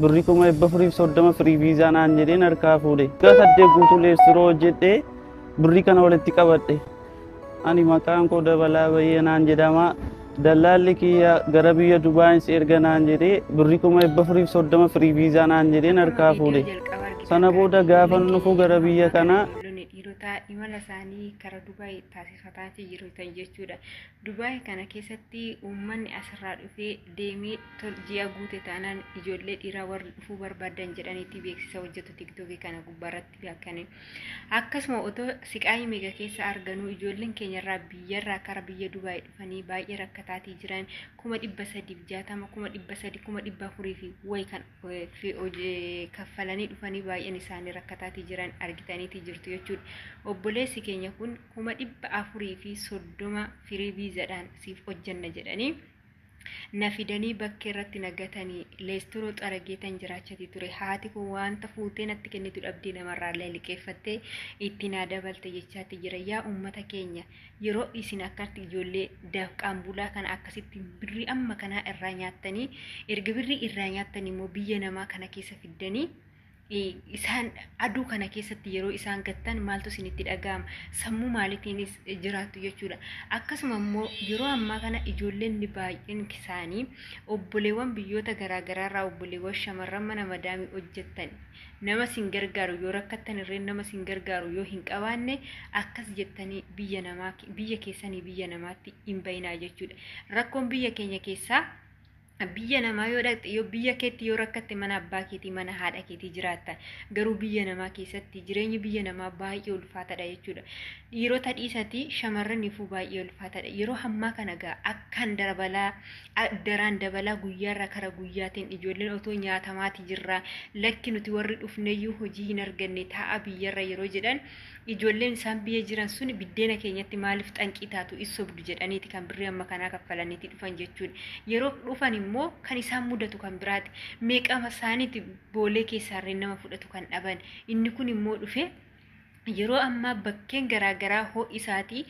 Birrii 430,000 firii viizaa naan jedheen harkaa fuudhe. Waggaa 8 guutuu leessuroo hojjedhee birrii kana walitti qabadhe. Ani maqaan koo Dabalaa Bayyanaan jedhama. Dallaalli kiyya gara biyya Dubaayin si erga naan jedhee birrii 430,000 firii viizaa naan jedheen Akkuma harkaa viidiyoo fuudhe. jalqaba argitan Sana kana booda gaafa ijoolleen dhufu keenya gara yeroo biyya ammaa kana kanaa ijoollonni dhiirotaa imala isaanii kara Dubaay taasifataatii jirutan jechuudha. Dubaay kana keessatti uummanni asirraa dhufee deemee ji'a guute taanaan ijoollee dhiiraa warri dhufuu barbaadan jedhaniitti beeksisa hojjetu tiktookii kana gubbaarratti beekanii. Akkasuma otoo siqaayii meeqa keessa arganuu ijoolleen keenyarraa biyyarraa kara biyya Dubaay dhufanii baay'ee rakkataatii jiran 360,000, 300,000, 400,000 fi wayi kan kaffalanii dhufanii baay'een isaanii rakkataatii jiran argitaniitii jirtu jechuudha. Obboleessi keenya kun 430,000 firii viizadhaan siif hojjanna jedhanii na fidanii bakkee irratti na gatanii leesturoo xarageetan jiraachatii ture. Haati koo wanta fuutee natti kennitu dhabdee namarraa illee liqeeffattee itti naa dabalte jechaatti jira. Yaa uummata keenya, yeroo isin akkatti ijoollee dafqaan bulaa kana akkasitti birrii amma kanaa irraa nyaattanii, erga birrii irraa nyaattanii immoo biyya namaa kana keessa fiddanii isaan aduu kana keessatti yeroo isaan gattan maaltu isinitti dhaga'ama? Sammuu maaliitiinis jiraattu jechuudha. Akkasuma immoo yeroo ammaa kana ijoolleen baay'een isaanii obboleewwan biyyoota garaagaraarraa, obboleewwan shamarran mana madaamii hojjettan, nama sin gargaaru yoo rakkattan irreen nama sin gargaaru yoo hin qabaanne, akkas jettanii biyya namaa, biyya keessanii biyya namaatti hin bayinaa jechuudha. Rakkoon biyya keenya keessaa, biyya namaa yoo dhaqxe, yoo biyya keetti yoo rakkatte mana abbaa keetii, mana haadha keetii jiraatta. Garuu biyya namaa keessatti jireenyi biyya namaa baay'ee ulfaataadha jechuudha. Dhiirota dhiisatii shamarraniifuu baay'ee ulfaataadha. Yeroo ammaa kana gaa akkaan dabalaa, daraan dabalaa, guyyaarraa kara guyyaatiin ijoolleen otoo nyaatamaati jirra. Lakki, nuti warri dhufneyyuu hojii hin arganne, taa'a biyyarra yeroo jedhan, ijoolleen isaan biyya jiran sun biddeena keenyatti maaliif xanqii taatu, is sobdu jedhaniiti kan birrii amma kanaa kaffalaniiti dhufan jechuudha. Yeroo dhufan immoo kan isaan mudatu kan biraati. Meeqama isaaniiti boolee keessaarree nama fudhatu kan dhaban. Inni kun immoo dhufe yeroo ammaa bakkeen garaagaraa ho'i isaatii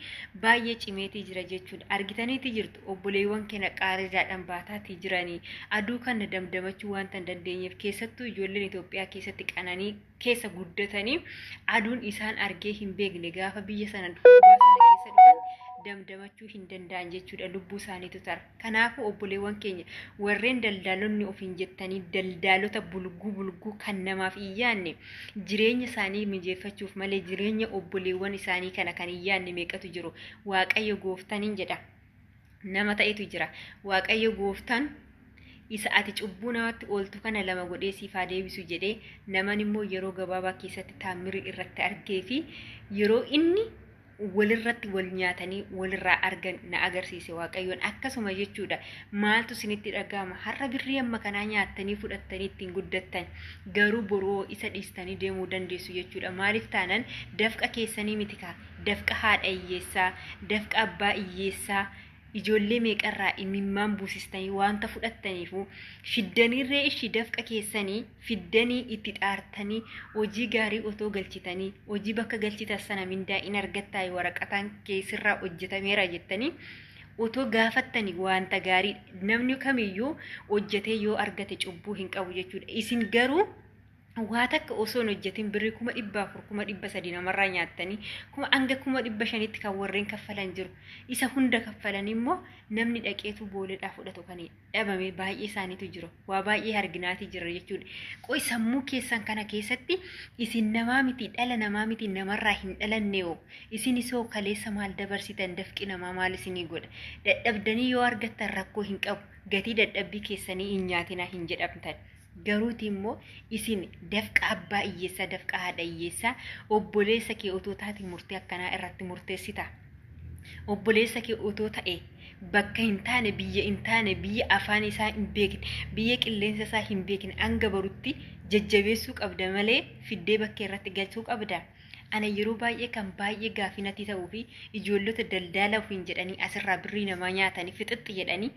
baay'ee cimeetii jira jechuudha. Argitaniiti jirtu, obboleewwan keenya qaariidhaan baataatii jiranii aduu kana damdamachuu wanta hin dandeenyeef, keessattuu ijoolleen Itoophiyaa keessatti qananii keessa guddatanii aduun isaan argee hin beekne gaafa biyya sana sana keessa dhufan damdamachuu hin danda'an jechuudha, lubbuu isaaniitu tara. Kanaafuu obboleewwan keenya warreen daldaalonni ofiin jettanii daldaalota bulguu bulguu kan namaaf hin yaadne, jireenya isaanii mijeeffachuuf malee jireenya obboleewwan isaanii kana kan hin yaadne meeqatu jiru? Waaqayyo gooftaniin jedha. Nama ta'etu jira. Waaqayyo gooftaan isa ati cubbuu namatti ooltu kana lama godhee siif haa deebisu jedhee, naman immoo yeroo gabaabaa keessatti taammirii irratti argee fi yeroo inni walirratti wal nyaatanii walirraa argan na agarsiise Waaqayyoon. Akkasuma jechuudha. Maaltu isinitti dhaga'ama? Har'a birrii amma kanaa nyaattanii fudhattanii ittiin guddattan, garuu boroo isa dhiistanii deemuu dandeessu jechuudha. Maaliif taanan dafqa keessanii miti kaa, dafqa haadha hiyyeessaa, dafqa abbaa hiyyeessaa, ijoollee meeqarraa imimmaan buusistanii wanta fudhattaniifu fiddaniirree ishii dafqa keessanii fiddanii itti xaartanii hojii gaarii otoo galchitanii, hojii bakka galchitan sana mindaa in argattaa, waraqataan keessirraa hojjetameera jettanii otoo gaafattanii wanta gaarii. Namni kamiyyuu hojjetee yoo argate cubbuu hin qabu jechuudha. Isin garuu waa takka osoo hin hojjetin birrii 400,000, 300,000 namarraa nyaattanii, kuma hanga 500,000tti kan warreen kaffalan jiru. Isa hunda kaffalan immoo namni dhaqeetu booleedhaa fudhatu kan dhabame baay'ee isaaniitu jiru. Waa baay'ee arginaatii jira jechuudha. Qoy, sammuu keessan kana keessatti isin namaa miti, dhala namaa miti, namarraa hin dhalanne hoo? Isin isoo kaleessa maal dabarsitan? Dafqi namaa maal isinii godha? Dadhabdanii yoo argattan rakkoo hin qabu. Gatii dadhabbii keessanii hin nyaatinaa hin jedhamtan. Garuuti immoo isin dafqa abbaa hiyyeessaa, dafqa haadha hiyyeessaa, obboleessa kee otoo taate murtee akkanaa irratti murteessita? Obboleessa kee otoo ta'e bakka hin taane, biyya hin taane, biyya afaan isaa hin beekne, biyya qilleensa isaa hin beekne hanga barutti jajjabeessuu qabda malee fiddee bakkee irratti galchuu qabda? Ana yeroo baay'ee kan baay'ee gaafinatti ta'uu fi ijoollota daldaala ofiin jedhanii asirraa birrii namaa nyaatanii fixixxi jedhanii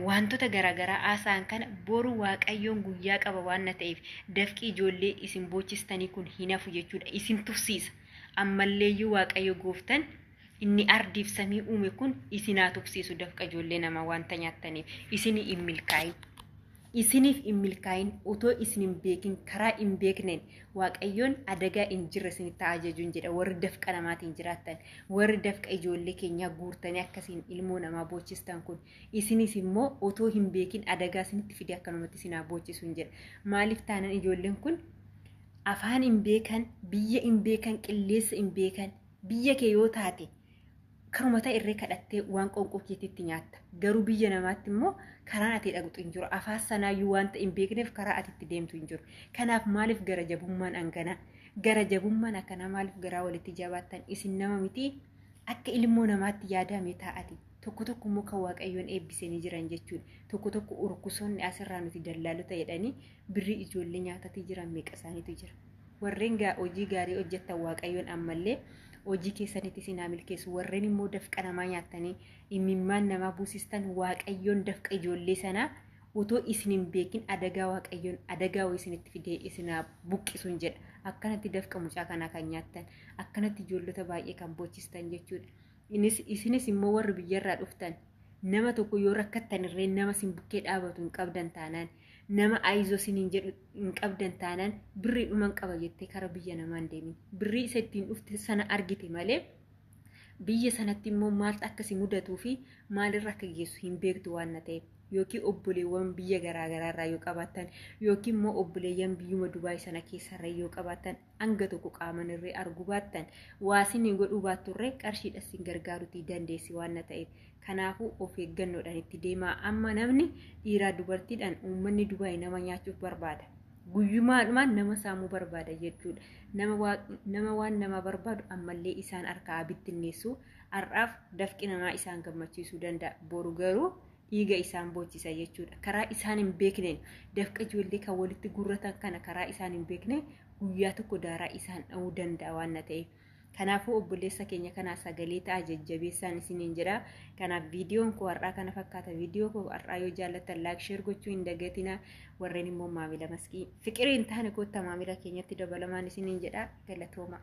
wantoota garaagaraa haasa'an kana, boru Waaqayyoon guyyaa qaba waan na ta'eef dafqi ijoollee isin boochistanii kun hin hafu jechuudha. Isin tufsiisa. Ammalleeyyuu Waaqayyo gooftan inni ardiif samii uume kun isin haa tufsiisu, dafqa ijoollee namaa wanta nyaattaniif isin hin milkaa'in. Isiniif hin milkaa'in, otoo isin hin beekin, karaa hin beekneen Waaqayyoon adagaa hin jirre isinitti haa ajajuun jedha. Warri dafqa namaatiin jiraattan, warri dafqa ijoollee keenyaa guurtanii akkasiin ilmoo namaa boochistan kun, isinis immoo otoo hin beekin adagaa isinitti fide akkanumatti isin haa boochisuun jedha. Maaliif taanan ijoolleen kun afaan hin beekan, biyya hin beekan, qilleessa hin beekan. Biyya kee yoo taate karuma ta'e irree kadhattee waan qoonqoo keetiitti nyaatta. Garuu biyya namaatti immoo karaan ati dhaqxu hin jiru. Afaan sanaayyuu wanta hin beekneef karaa ati itti deemtu hin jiru. Kanaaf maaliif gara jabummaan hanganaa? Gara jabummaan akkanaa maaliif garaa walitti jabaattan? Isin nama miti, akka ilmoo namaatti yaadame taa'ati. Tokko tokko immoo kan Waaqayyoon eebbisanii jiran jechuudha. Tokko tokko urkusoonni asirraa nuti dallaalota jedhanii birrii ijoollee nyaatatii jiran meeqa isaaniitu jira. Warreen hojii gaarii hojjettan, Waaqayyoon ammallee hojii keessanitti isin haa milkeessu. Warreen immoo dafqa namaa nyaattanii imimmaan namaa buusistan, Waaqayyoon dafqa ijoollee sanaa otoo isin hin beekin adagaa Waaqayyoon adagaa wayii isinitti fidee isin haa buqqisuun jedha. Akkanatti dafqa mucaa kanaa kan nyaattan, akkanatti ijoollota baay'ee kan boochistan jechuudha. Innis isinis immoo warri biyyarraa dhuftan, nama tokko yoo rakkattan irree nama isin bukkee dhaabatu hin qabdan taanaan, nama ayizoo isiniin jedhu hin qabdan taanaan, birrii dhuman qaba jettee kara biyya namaa hin deemin. Birrii isa ittiin dhufte sana argite malee biyya sanatti immoo maaltu akka si mudatuu fi maalirra akka geessu hin beektu waan na ta'eef. Yookiin obboleewwan biyya garaagaraa irraa yoo qabaattan, yookiin immoo obboleeyyan biyyuma Dubaay sana keessarra yoo qabaattan, hanga tokko qaaman irree arguu baattan, waa isin godhuu baatturree qarshiidha isin gargaaruutii dandeessi waan na ta'eef. Kanaafuu of eeggannoodhaan itti deemaa. Amma namni dhiiraa dubartiidhaan uummanni Dubaay nama nyaachuuf barbaada. Guyyumaadhumaan nama saamuu barbaada jechuudha. Nama waan nama barbaadu ammallee isaan harkaa bittinneessu. Har'aaf dafqi namaa isaan gammachiisuu danda'a. Boru garuu dhiiga isaan boochisa jechuudha. Karaa isaan hin beekneen dafqa ijoollee kan walitti gurratan kana, karaa isaan hin beekne guyyaa tokko daaraa isaan dha'uu danda'a waan na ta'eef. Kanaafuu obboleessa keenya kanaa sagalee ta'a, jajjabeessaan isiniin jedha. Kanaaf viidiyoon koo har'aa kana fakkaata. Viidiyoo koo har'aa yoo jaallattan like, share gochuu hin dagatina. Warreen immoo maamila Maskii Fiqirii hin taane koottaa maamila keenyatti dabalamaan isiniin jedha. Galatooma.